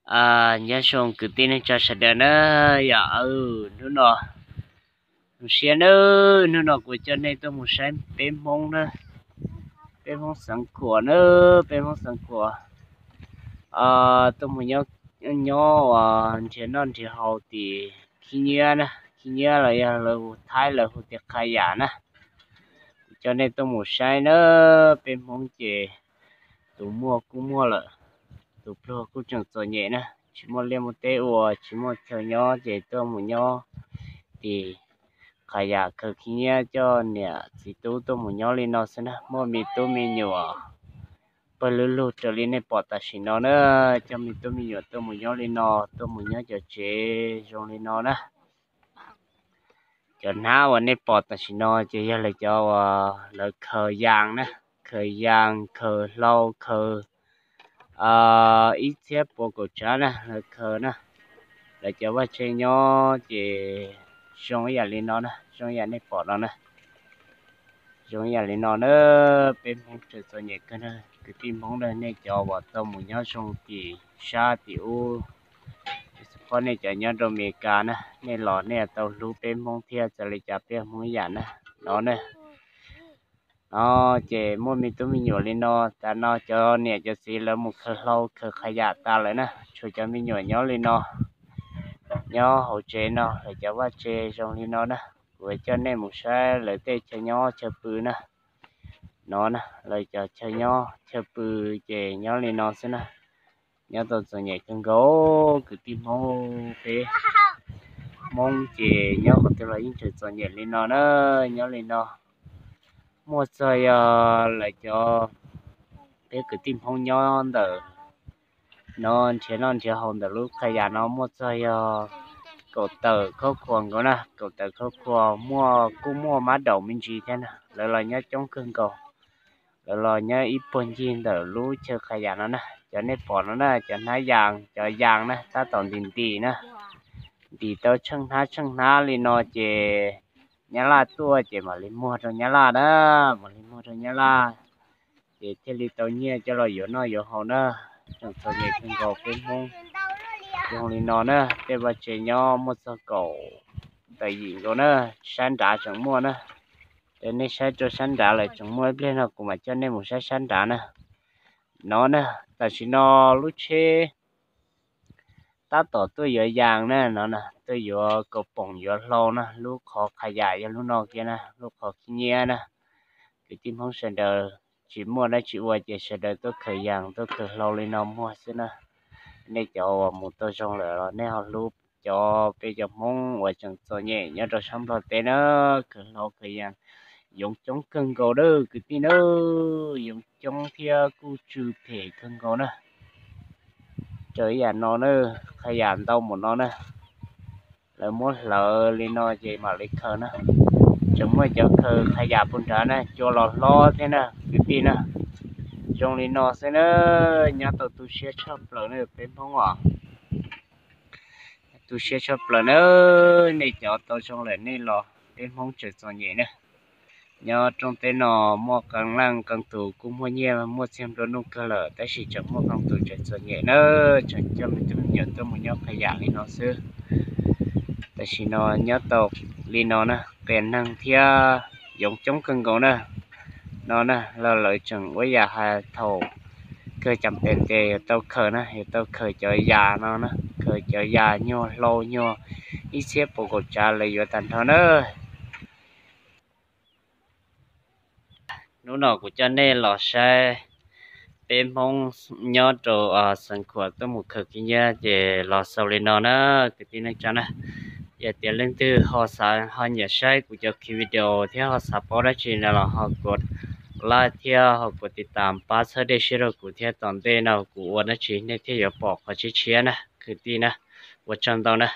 Nyob zoo kwv tij neej tsa sawv daws na, yog hnub no zoo siab na, hnub no kuv coj nej tuaj mus saib peb Hmoob na, peb Hmoob Xeev Khuam na, peb Hmoob Xeev Khuam tuaj mus nyob nrhiav noj nrhiav haus tim Khib Nyiab na, Khib Nyiab los yog lawv hu Thaib lawv hu tias Qhab Yam na. Kuv coj nej tuaj mus saib na, peb Hmoob ces tus muaj kuj muaj lawm, tus pluag kuj tseem txom nyem na, tsis muaj liaj muaj teb ua, tsis muaj chaw nyob ces tuaj mus nyob tim Qhab Yam khaws Khib Nyiab coj niam txiv tub tuaj mus nyob li no xwb na. Muaj me tub me nyuam pawg lug lug raws li nej pom tam sim no na, coj me tub me nyuam tuaj mus nyob li no, tuaj mus nyob cov tsev zoo li no na. Cov hnab uas nej pom tam sim no ces yog lawv cov uas lawv khaws yas na, khaws yas khaws hlau khaws ib txhiab puas kaum tsav na, lawv khaws na. Lawv cov vaj tse nyob ces zoo ib yam li no na, zoo ib yam nej pom no na. Zoo ib yam li no na, peb Hmoob tseem txom nyem kawg na, kwv tij Hmoob na, nej cov uas tau mus nyob zoo tim sab tim ub, tsis phob nej cov nyob rau Amelikas na, nej los nej tau hlub peb Hmoob thiab, txawm li cas peb Hmoob yam na. No na, no ces muaj me tub me nyuam li no, tas no cov niam cov txiv lawv mus khaws hlau khaws Qhab Yam tas lawm na, tshuav cov me nyuam nyob li no, nyob hauv tsev no, lawv cov vaj tse zoo li no na. Kuv coj nej mus saib lawv tej chaw nyob chaw pw na. No na, lawv cov chaw nyob chaw pw ces nyob li no xwb na. Nyob tau txom nyem kawg nkaus, kwv tij Hmoob, peb Hmoob ces nyob qhov twg los yeej tseem txom nyem li no na. Nyob li no muaj txog yog lawv cov, peb kwv tij Hmoob nyob ntawm no nrhiav noj nrhiav haus ntawm lub Qhab Yam no muaj txog yog kaum tawm khab khuas nkaus na, kaum tawm khab khuas, muaj kuj muaj mab daum me ntsis thiab na. Lawv los nyob coob kawg nkaus, lawv los nyob ib puag ncig ntawm lub chaw Qhab Yam no na. Cov nej pom no na, cov hnab yas, cov yas na tab tom ntim ntim na, ntim tau tsheej hnab tsheej hnab li no ces Nyab Laj tuaj ces mam li muag rau Nyab Laj na, mam li muag rau Nyab Laj ces thiaj li tau nyiaj coj los yuav noj yuav haus na. Tseem txom nyem kawg nkaus peb Hmoob. Zoo li no na, tej vaj tse nyob muaj txog kaum tawm yim nkaus na, sab nrad tseem muaj na. Ces nej saib rau sab nrad lawm tseem muaj, ib pliag no kuv mam coj nej mus saib sab nrad na. No na, tam sim no lub tsheb tab tom tuaj yuav yas na, no na, tuaj yuav kaus poom yuav hlau na, lub qhov Qhab Yam yog lub no kiag na, lub qhov Khib Nyiab na. Kwv tij Hmoob sawv daws tsis muaj dab tsi ua ces sawv daws tuaj khaws yas tuaj khaws hlau li no muag xwb na. Nej cov uas mus tau zoo lawm los nej ho hlub cov, peb cov Hmoob uas tseem txom nyem nyob rau sab Nplog teb na, khaws hlau khaws yas yoov coob kawg nkaus na kwv tij na, yoov coob thiab kuj tsw phem kawg nkaus na. Raws ib yam no na, Qhab Yam ntau npaum no na, lawv muab hlawv li no ces mam li khaws na. Tseem muaj cov khaws Qhab Yam puag nrad na, cua los hlob thiab na kwv tij na. Zoo li no xwb na, nyob tau tu siab tshaj plaws na peb Hmoob os. Tu siab tshaj plaws na, nej cov tau zoo lawm nej los, peb Hmoob tseem txom nyem na. Nyob rooj teb no muaj qee leej qee tus kuj muaj nyiaj muaj txiag nplua nuj kawg lawm, tab sis tseem muaj qee tus tseem txom nyem na, tseem coj me tub me nyuam tuaj mus nyob Qhab Yam li no xwb. Tam sim no nyob tau li no na, qias neeg thiab yoov coob kawg nkaus na. No na, los lawv tseem ua yam hais thaum kawg cas pem tes yuav tau khaws na, yuav tau khaws cov yas no na, khaws cov yas nyuag hlau nyuag ib txhiab puas kaum tsav lawv yuav tag nrho na. Hnub no kuv coj nej los saib peb Hmoob nyob rau Xeev Khuam tuaj mus khaws Khib Nyiab ces los xaus li no na, kwv tij neej tsa na. Yog tias leej twg ho xav ho nyiam saib kuv cov video thiab ho xav paub dab tsi no los ho kuv like thiab ho kuv tiv tam pab txhawb dej siab rau kuv thiab, tom ntej no kuv ua dab tsi nej thiaj yuav pom qhov tshiab tshiab na kwv tij na. Ua tsaug ntau na.